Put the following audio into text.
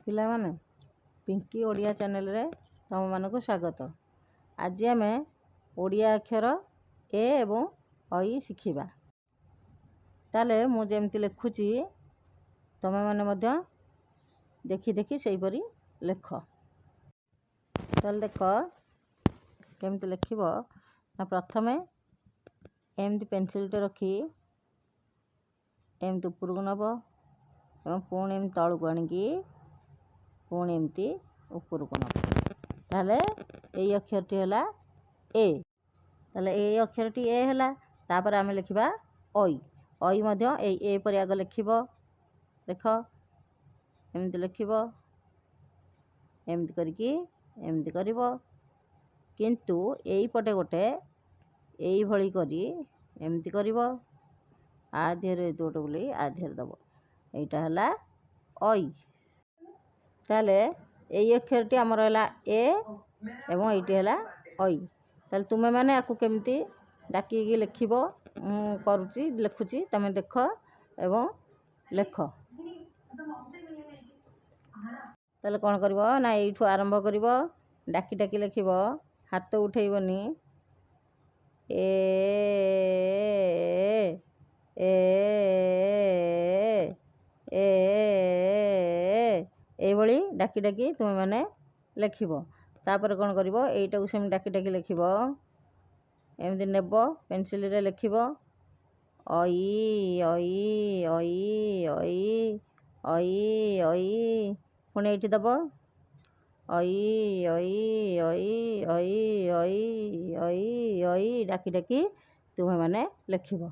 ପିଲାମାନେ, ପିଙ୍କି ଓଡ଼ିଆ ଚ୍ୟାନେଲରେ ତୁମମାନଙ୍କୁ ସ୍ୱାଗତ। ଆଜି ଆମେ ଓଡ଼ିଆ ଅକ୍ଷର ଏ ଏବଂ ଐ ଶିଖିବା। ତାହେଲେ ମୁଁ ଯେମିତି ଲେଖୁଛି, ତୁମେମାନେ ମଧ୍ୟ ଦେଖି ଦେଖି ସେହିପରି ଲେଖ। ତାହେଲେ ଦେଖ କେମିତି ଲେଖିବ ନା, ପ୍ରଥମେ ଏମିତି ପେନସିଲ୍ଟେ ରଖି ଏମିତି ଉପରକୁ ନେବ ଏବଂ ପୁଣି ଏମିତି ତଳକୁ ଆଣିକି ପୁଣି ଏମିତି ଉପରକୁ ନେବ। ତାହେଲେ ଏଇ ଅକ୍ଷରଟି ହେଲା ଏ। ତାହେଲେ ଏଇ ଅକ୍ଷରଟି ଏ ହେଲା। ତାପରେ ଆମେ ଲେଖିବା ଐ। ଐ ମଧ୍ୟ ଏଇ ଏ ପରି ଆଗ ଲେଖିବ। ଦେଖ, ଏମିତି ଲେଖିବ, ଏମିତି କରିକି ଏମିତି କରିବ, କିନ୍ତୁ ଏଇପଟେ ଗୋଟେ ଏଇଭଳି କରି ଏମିତି କରିବ। ଆ ଦେହରେ ଗୋଟେ ବୁଲେଇ ଆ ଦେହରେ ଦେବ। ଏଇଟା ହେଲା ଐ। ତାହେଲେ ଏଇ ଅକ୍ଷରଟି ଆମର ହେଲା ଏ ଏବଂ ଏଇଟି ହେଲା ଐ। ତାହେଲେ ତୁମେମାନେ ଆକୁ କେମିତି ଡାକିକି ଲେଖିବ, ମୁଁ କରୁଛି, ଲେଖୁଛି, ତୁମେ ଦେଖ ଏବଂ ଲେଖ। ତାହେଲେ କ'ଣ କରିବ ନା, ଏଇଠୁ ଆରମ୍ଭ କରିବ, ଡାକି ଡାକି ଲେଖିବ, ହାତ ଉଠେଇବନି। ଏ, ଏ, ଏ, ଏଇଭଳି ଡାକି ଡାକି ତୁମେମାନେ ଲେଖିବ। ତାପରେ କ'ଣ କରିବ? ଏଇଟାକୁ ସେମିତି ଡାକି ଡାକି ଲେଖିବ। ଏମିତି ନେବ, ପେନସିଲରେ ଲେଖିବ ଐ, ଐ, ଐ, ଐ, ଐ, ଐ। ପୁଣି ଏଇଠି ଦେବ ଐ, ଐ, ଐ, ଐ, ଐ, ଐ, ଐ। ଡାକି ଡାକି ତୁମେମାନେ ଲେଖିବ।